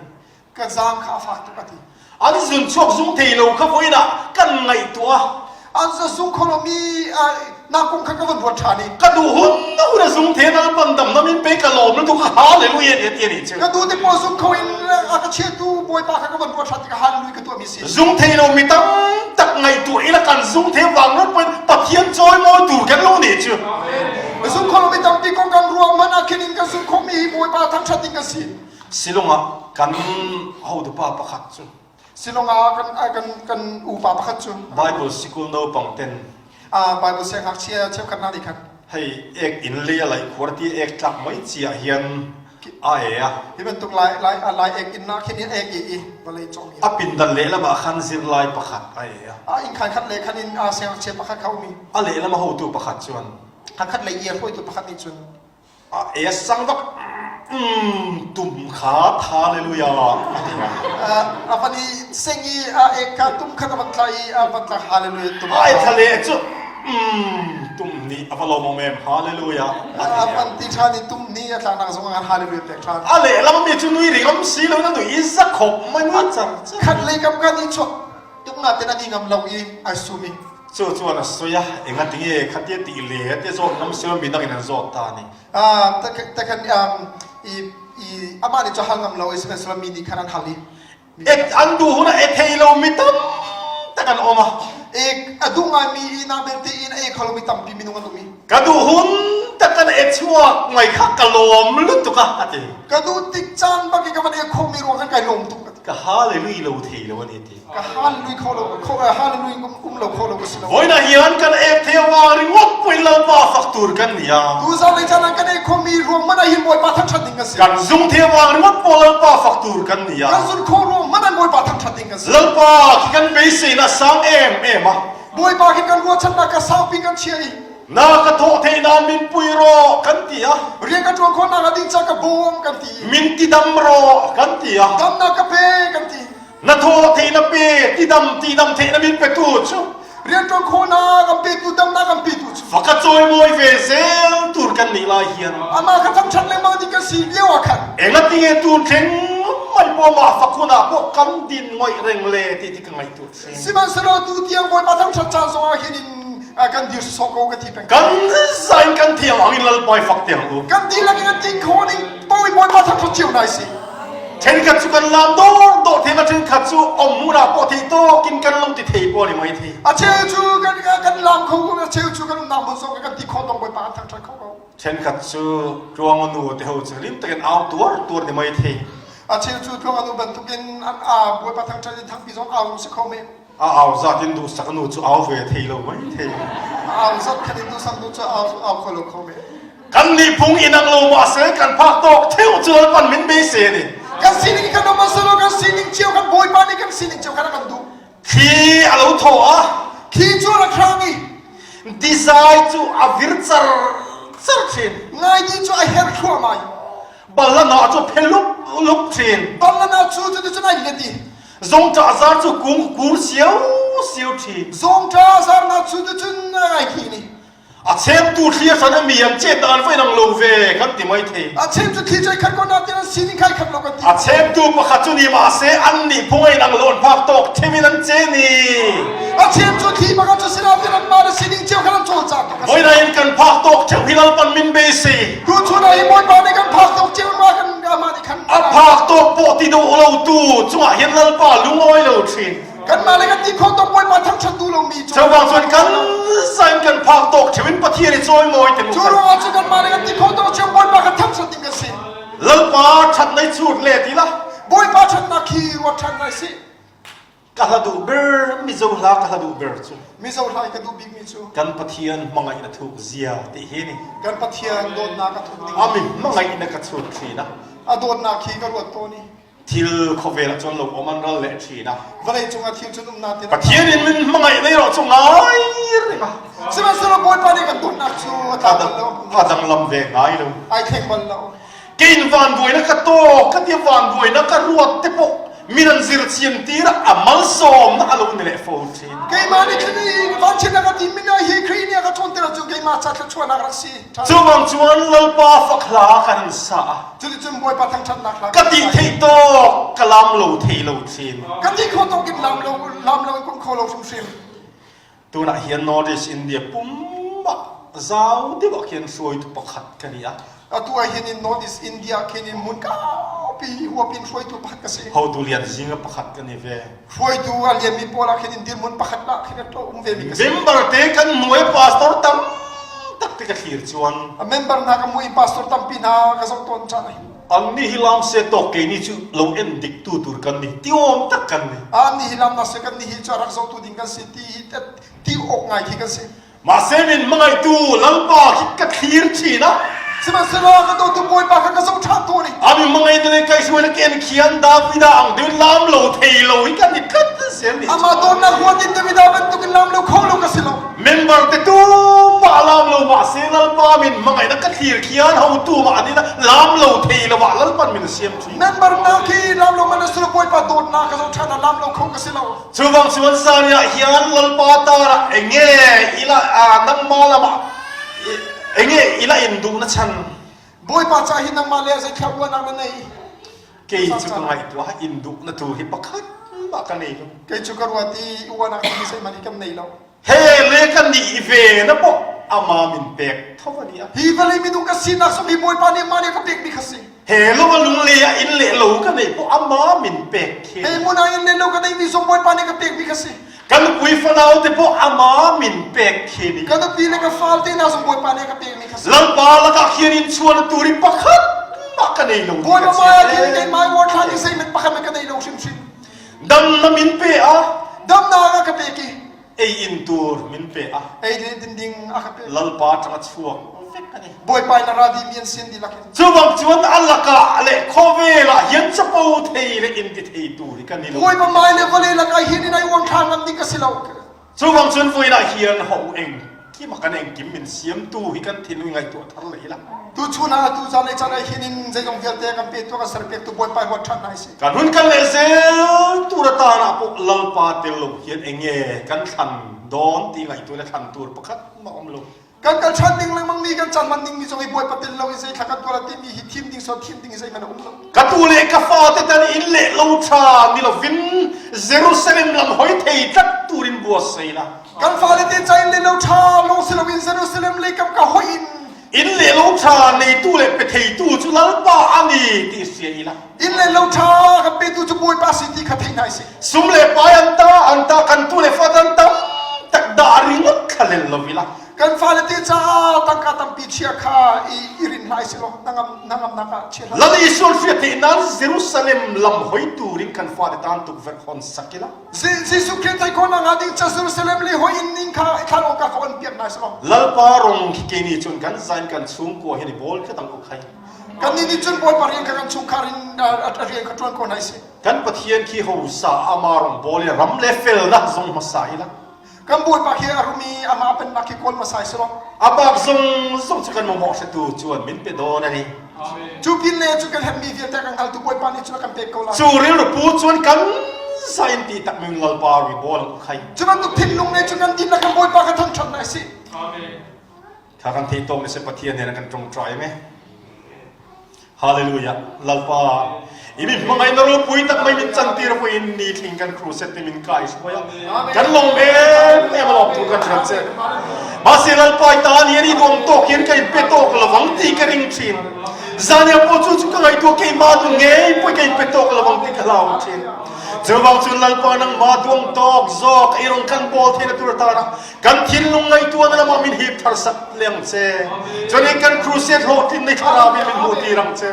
ka zaang kha a fak tuk a ti an zun chuak zung thei lo kha voin ah kan ngaihtuah an zung kho lo mi na kong kha ka van ruat ṭhan i ka duh hun na hun a zung the na pan dam na min pe ka lawm lutuk hallelujah ti ti ani chu ka duh te po zung kho in a ka chiatu bawipa kha ka van ruat ṭhan tikah hallelujah ka tuah mi si Zung thei lo mi tam tak ngaihtuah ila kan zung thei vang ngawt pawhin Pathian chawimawi tur kan lo nih cu. Zung kho lo mi tampi kong kan ruah hmanh ah khin in kan zung khawhmi hi Bawipa thangṭhat ding kan si. Silong ah kan hotupa pakhat cu Silong ah kan kan kan upa pakhat cu Bible sikul naupang ten Bible siangngakchia cheukhat hna nih khan hei ek inn lei a laih khuar ti ek tlak mai chi ah hian a e a. Hi bantuk lai lai lai ek inn ah khin ek i i vawlei cawhmi. A pindan lehlam ah khan zirlai pakhat a e a. A inn khan khat le khan in siangngakchia pakhat kha um i. A lehlam a hotu pakhat cun. A khat lei i a hruaitu pakhat nih cun. A e sang bak tum kha hallelujah a ti. A van i seng i a ek kha tum khat a van tla i a van tla hallelujah tum. Ai thale cu tum nih a va lawmawm em hallelujah a van ti ṭhan i tum nih a tlaknak zong ah hallelujah pek ṭhan. A lehlam mi cu nui ringam si lo na nui za khop mai nui char khat lei kam ka ni chuak tum na ten ani ngam lo i ai sum i Cu chuan a soi a enga tinge khatia ti le te zawt ngam si lo mi dang in an zawt ta ni. Ah takhan i i amah nih cu hal ngam lo i sihmanhsehlaw mi nih khan an hal i Et an duh hun e thei lo mi tam tak an um a. E a duh ngaimi i na belte in a e kho lomi tampi minung an um i. Ka duh hun tak kan e chuak ngai kha ka lawm lutuk a a ti. Ka duh tik caan bak i ka van e khomi ruang khan kai lawm tuk a ti. Ka hallelujah lo thei lo ani ti. Ka hallelujah kho lo kho hallelujah um lo kho lo ka si lo. Voina hian kan ek thei wa ringawt pawhin Lalpa fak tur kan ni a. Tuzan lei caan ah kan ek khomi ruang man ah hin Bawipa thangṭhat ding kan si. Kan zung thei wa ringawt pawh Lalpa fak tur kan ni a. Kan zun kho ruang man ah Bawipa thangṭhat ding kan si. Lalpa khi kan beiseina sang em em a. Bawipa khi kan ruahchannak kha saupi kan chia i. Na ka thawh theih nan min pui rawh kan ti a. Rian ka ṭuan khawhnak a ding ca ka bawm kan ti. Min ti dam rawh kan ti a. Damnak ka pe kan ti. Na thaw thei na pe tidam tidam thei na min petu cu rianṭuan khawhnak an petu damnak an petu cu va ka cawimawi ve zel tur kan nih lai hian amah kha thangṭhat lengmang ding kan si lio ah khan engatinge tu thleng mai pawh mah fak hun ah pawh kan din ngoih reng le ti ti ka ngaihtuah sihmanhsehlaw tu tiang Bawipa thangṭhat caan zong ah hin in kan dir sawh ko ka ti peng kan zain kan thiam ang in lalpai fak tiang u kan dihlak in an ting kho ding pawi Bawipa thangṭhat cio nai si Thenkhat cu kan lam dawr dawr theng a thenkhat cu om hmun ah pawh thei tawk in kan lo ti thei pawh ni mai thei. A cheu cu kan kan lam kho a cheu cu kan umnak hmun zong kan ti khawh dong Bawipa kan thangṭhat kho ko. Thenkhat cu tluang nu te ho cu lim takin au tuar tuar ni mai thei. A cheu cu tluang anu bantukin an a Bawipa thangṭhat in thangpi zong au si kho men. A au zat in duhsak nu cu au ve thei lo mai thei. A au zat khan in duhsak nu cu au au kho lo kho men. Kan nih phung in ang lo ma se kan phak tawk theu cu pan min be se ni. Kan sining kan um selo kan sining cio kan Bawipa nih kan sining cio kan kan duh. Thli a lo thaw a. Thli cu rak hrang i. Dizai cu a vir char char thin. Ngaidi cu a her thluahmah i. Balana cu phelup lup thin. Balana cu cu cu nai let i. Zongṭah zar cu kung kur siau siau thin. Zongṭah zar na cu cu nai khi ni. A chemtu thli a hran a mi an chet dan voi nang lo ve kan ti mai thei. A chem cu thli choi khat ko na tin an sining khai khat lo kan ti. A chemtu pakhat cu ni ma se an nih phung ei nang lon phak tawk them in an che ni. A chem cu thli pakhat cu sina tin an ma le sining cheu khan an cawl cang tuk. Voi na in kan phak tawk theu hi lal pan min be si. Tu chun ah hi Bawipa nih kan phak tawk cheu ma kan ama nih khan. A phak tawk pawh ti do lo tu cungah hin lalpa lungawi lo thin. Kanmah le kan ti khawh tawk Bawipa thangṭhat duh lomi cu. Cuvang cun kan zain kan phak tawk ṭheo in Pathian i cawimawi te Cu ruangah cu kanmah le kan ti khawh tawk ṭheo Bawipa kan thangṭhat ding kan si. Lalpa ṭhat nei chut le ti la. Bawipa ṭhatnak hi ruat ṭhan ngai sih. Ka hla duh ber Mizo hla ka hla duh ber cu. Mizo hla ka duh bikmi cu. Kan Pathian hmangaih na thuk zia ti hi ni. Kan Pathian dawtnak a thuk ding. Amin hmangaih na ka chut ṭhin a. A dawtnak hi ka ruat tawn i. Thil khawvel ah cun lo om an ral le ṭhin a. Vawlei cungah thil cun um natin. Pathian in min hmangaih nei ro cu ngai reng a. Sihmanhsehlaw Bawipa nih kan dawtnak cu a tla bal lo. A danglam ve ngai lo. Ai thleng bal lo. Kein vanduaina ka tawk ka tia vanduaina ka ruat te pawh min an zir chiam tir a malsawmna a lo ni leh fo thin. Keimah nih khin i vanchiatnak a ti min hi Khrih nih a ka cawnter ahcun keimah ca thluachuahnak rak si. Cubang chuan Lalpa fak hla kan sa. Cuticun Bawipa thangṭhatnak hla ka ti theih tawk ka lam lo thei lo thin. Ka ti kho tawk in lam lo lam lo in kum kho lo hrimhrim. Tunah hian Northeast India pumah zau deuh ah khian hruaitu pakhat ka ni a. Atu ah hin in Northeast India khin in hmun kaupi huapin hruaitu pakhat ka si. Hotu lian zinga pakhat ka ni ve. Hruaitu a lianmi pawl ah khin in dirhmun pakhat lah khin a um ve mi ka si. Member te kan hnuai pastor tam tak te ka thlir chuan. A member hna ka mui pastor tampi hna ka zoh tawn caan ah hin. An nih hi lam se tawk kei ni cu lo en dik tu tur kan ni ti awm tak kan ni. An nih hi lam na se kan nih hi cu a rak zohtu ding kan si ti ti awk ngai khi kan si. Mahse min hmangaihtu Lalpa khi ka thlir thin a. Sihmanhsehlaw ka dawtu Bawipa kha ka zoh ṭhan tawn i. Ami hmangaihtu le kai hruai le ken khian Davida ang deuh lam lo thei lo hi kan i tlat zel ni. Amah dawtnak huat in Davida bantukin lam lo kho lo ka si lo. Member te tu mah lam lo mah se Lalpa min hmangaihna ka thlir khian hotu mah ani lam lo thei lo ah Lalpan min siam thin. Member na khi lam lo man a Bawipa dawtnak ka zoh ṭhan ah lam lo kho ka si lo. Chuvang chuan zan ah hian Lalpa tar ah enge ila nangma lamah enge ila in duh na chan. Bawipa ca hi nangmah le zeithla uanak na nei. Kei cu ka ngaihtuah in duh na tu hi pakhat mah ka nei lo. Kei cu ka ruat i uanak hi zeihmanh hi kan nei lo. He le kan nih ve na pawh ama min pek tho ani a. Hi vawlei minung ka sinak zong hi Bawipa nih mah nih ka pekmi kha si. He lo a lungle ah inn le lo ka nei pawh ama min pek khi. He hmun ah inn le lo ka neimi zong Bawipa nih ka pekmi kha si. Ka nupui fanau te pawh ama min pek khi ni. Ka nupi le ka fal te hna zong Bawipa nih ka pekmi kha si. Lalpa lakah khian in chuan turi pakhat mah ka nei lo. Bawipa mah ah khin keimah i thlan i zeihmanh pakhat ka nei lo hrimhrim. Dam na min pe a. Damnak a ka pek i. Ei in tur min pe a. Ei le din ding a ka pek. Lalpa tang a chuak vek ani. Bawipa in a ra dihmi an sin dihlak in. Cu bang cun a lakah le khawvel ah hian capo thei le in ti theitu hi kan i lo. Bawipa mai le vawlei lakah hin in ai uangthlar ngam ding ka si lo. Cu bang cun vui ah hian ho eng kim a kan engkim min siamtu hi kan thinlung ngaihtuah thar le ila. Tu chun ah tu zan le chan ah hin in zeizong vialte kan pe tu kan ser pek tu Bawipa huat ṭhan nai si. Kan hun kan le zel tur atan ah pawh lalpa tel lo hian enge kan thlan dawn ti ngaihtuah le thlan tur pakhat ma um lo. Kan kal ṭhan ding lengmang mi kan caan hman ding mi zong hi Bawipa tel lo in zei thla kan tuah la timi hi thim ding so thim ding hi zeihmanh a um lo. Ka tu le ka fate tan inn le lo ṭha ni lovin Jerusalem lam hoi thei tlat turin bua sei la. Kan fale te ca inn le lo ṭha lawng si loin Jerusalem lei kam ka hoi in Inn le lo ṭha neitu le pe theitu cu Lalpa ani ti sia ila. Inn le lo ṭha kan petu cu Bawipa si ti kha thei hna sih. Sum le pai an ta an ta kan tu le fa an tam tak dah ringawt thlalel lo ila. Kan fale te caah tangka tampi chia kha i, i rin hlai si law nangam nangamnak ah chia hlah. Lal Isual hriat theih nan Jerusalem lam hoi turin kan fale tan tukverh hon sak ila. Jesuh Khrih thei khawh nak ding ca Jerusalem le hoi inn ning kha i thlan awk ka on piak hna si law. Lalpa rong khi ke ni cun kan zain kan chungkua hin i bawl kha tang u khai. Kan nih nih cun Bawipa rian kha kan chungkhar in a rian kha ṭuan ko hna sih. Kan Pathian khi hosa ama rong bawl i ram le felnak zong hmasa ila. Kan Bawipa khi a rum i amah pennak khi kawl hmasa si law. A bak zong zong cu kan mamawh hretu cuan min pe dawn ani. Cu pin le cu kan herhmi vialte kan hngaltu Bawipa nih cun a kan pek ko lai. Cu rilru pu cun kan sa in ti tak mi lalpa ri bawl khai. Cu bantuk thinlung ne cu kan dihlak kan Bawipa kha thangṭhat hna sih. Amen. Kha kan theih tawk ni se Pathian he kan ṭongṭai me. Hallelujah. Lalpa imi hmangai na ropui tak mai min chantir pui in ni thling kan crusade te min kai suaya. Kan lawm em em lawm tu kan rat che. Mase lalpa ta ni ani dong tok hian kai pe tok lawang ti ka ring thin. Zania po chu chu ka ngai tu ke ma tu ngei pui kai pe tok lawang ti ka lau thin. Chuvang cun Lalpa nangmah duang tawk zawk i rong kan bawl the na tur ta na kan thinlung ngaihtuah na lamah min hip thar sak leng che. Cun in kan crusade hlawhtlin ni thlarau in min hmu ti rang che.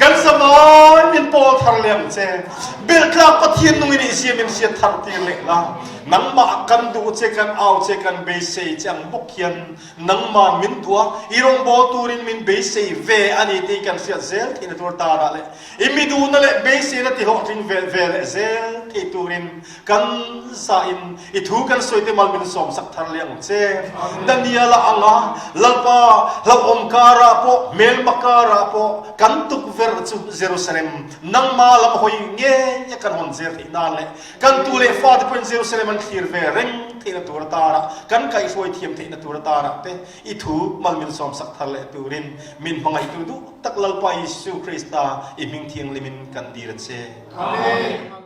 Kan zamai min pawl thar leng che. Beltlak Pathian nung in i siam in siat thar tir leh la. Nangmah kan duh che kan au che kan beisei che ang bok hian nangmah min duah i rawngbawl turin min beisei ve ani ti kan hriat zel theihna tur ta dah le i mi duhna le beiseina ti hlawhtling ve ve le zel thei turin kan za in i thu kan sawi te mal min sawm sak thar le ang che. Daniela anga Lalpa hlauhawm kara pawh hmelma kara pawh kan tukverh chu Jerusalem nangma lam hoi ngei kan hon zel theih nan le Kan tu le fate pawhin Jerusalem an thlir ve reng theihna tur atana kan kaihhruai thiam theihna tur atana te i thu mal min sawmsak thar leh turin min hmangaihtu duh tak Lalpa Jesuh Krista i hming thianghlim in kan dil a che. Amen.